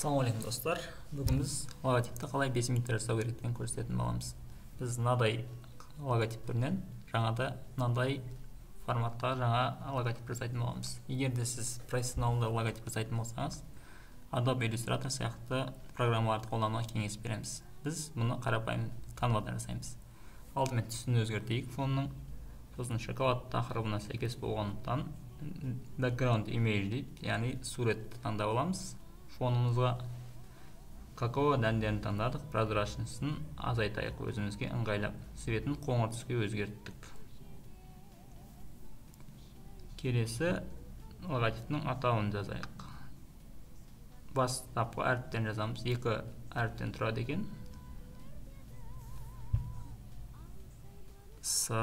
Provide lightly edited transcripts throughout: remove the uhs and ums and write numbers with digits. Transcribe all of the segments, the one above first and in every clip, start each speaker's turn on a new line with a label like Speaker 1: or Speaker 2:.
Speaker 1: Ассалаумағалейкум достар. Бүгін біз логотипті қалай 5 минутта жасау керектігін көрсететін боламыз. Біз мынадай логотип түрінен жаңада мынадай форматтағы жаңа логотип жасайтын боламыз. Егер де сіз профессионалды логотип жасайтын болсаңыз, Adobe Illustrator сияқты программаларды қолдануға кеңес береміз. Біз мұны қарапайым Canva'да жасаймыз. Алдымен түсін өзгертейік фонның. Сосын шоколад тақырыбына сәйкес болғандықтан background image дейді, яғни суретті таңдап аламыз. Фонымызға какао дәндерін таңдадық, прозрачностьін азайтайық өзімізге ыңғайлап. Цветін қоңыр түске өзгерттік. Келесі логотиптің атауын жазайық. Бастапқы әріптен жазамыз, 2 әріптен тұрады екен. С.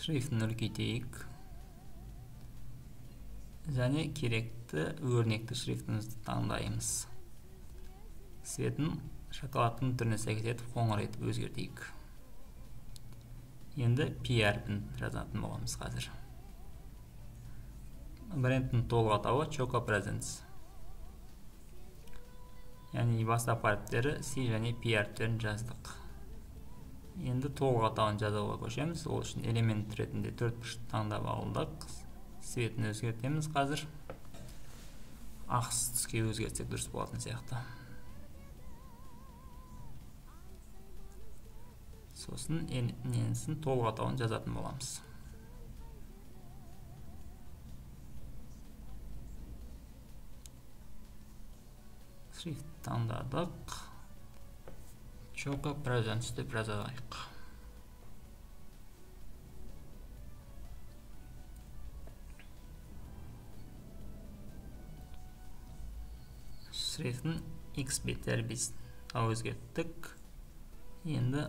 Speaker 1: Шрифтін үлкейтейік. Және керекті өрнекті шрифтімізді таңдаймыз. Цветін шоколадтың түріне сәйкес етіп қоңыр етіп өзгертейік. Енді P әрпін жазатын боламыз қазір. Брендтің толық атауы Choco Presents. Яғни бастапқы әріптері C және P әріптерін жаздық. Енді толық атауын жазуға көшеміз. Ол үшін элемент ретінде 4 бұрышты таңдап алдық. Цветін өзгертеміз қазір. Ақ түске өзгертсек дұрыс болатын сияқты. Сосын ненісін толық атауын жазатын боламыз. Шрифт таңдадық. Choco Presents деп жазайық. Шрифтін X беттері біз өзгерттік. Енді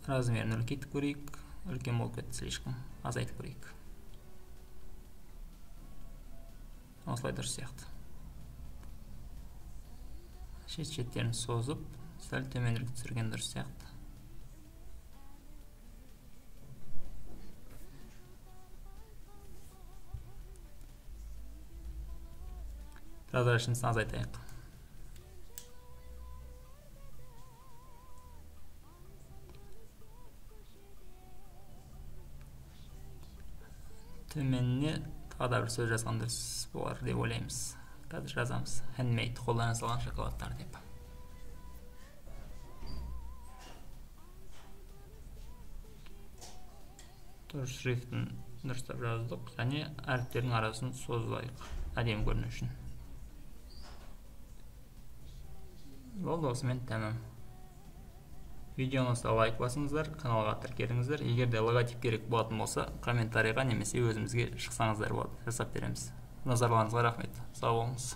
Speaker 1: размерін үлкейтіп көрейік. Үлкен болып кетті слишком. Азайтып көрейік. Осылай дұрыс сияқты. Шет-шеттерін созып, сәл төменірек түсірген дұрыс сияқты. Прозрачностьны азайтайық. Төменіне тағы да бір сөз жазған дұрыс болар деп ойлаймыз. Қазір жазамыз. Handmade, қолдан жасалған шоколадтар деп. Дұрыс шрифтін дұрыстап жаздық және әріптердің арасын созылайық, әдемі көріну үшін. Болды, осымен тәмам. Видеоны лайк басыңыздар, каналға тіркеліңіздер. Егер де логотип керек болатын болса, комментарийға немесе өзімізге шықсаңыздар болады, жасап береміз. Назарларыңызға рахмет. Сау болыңыз.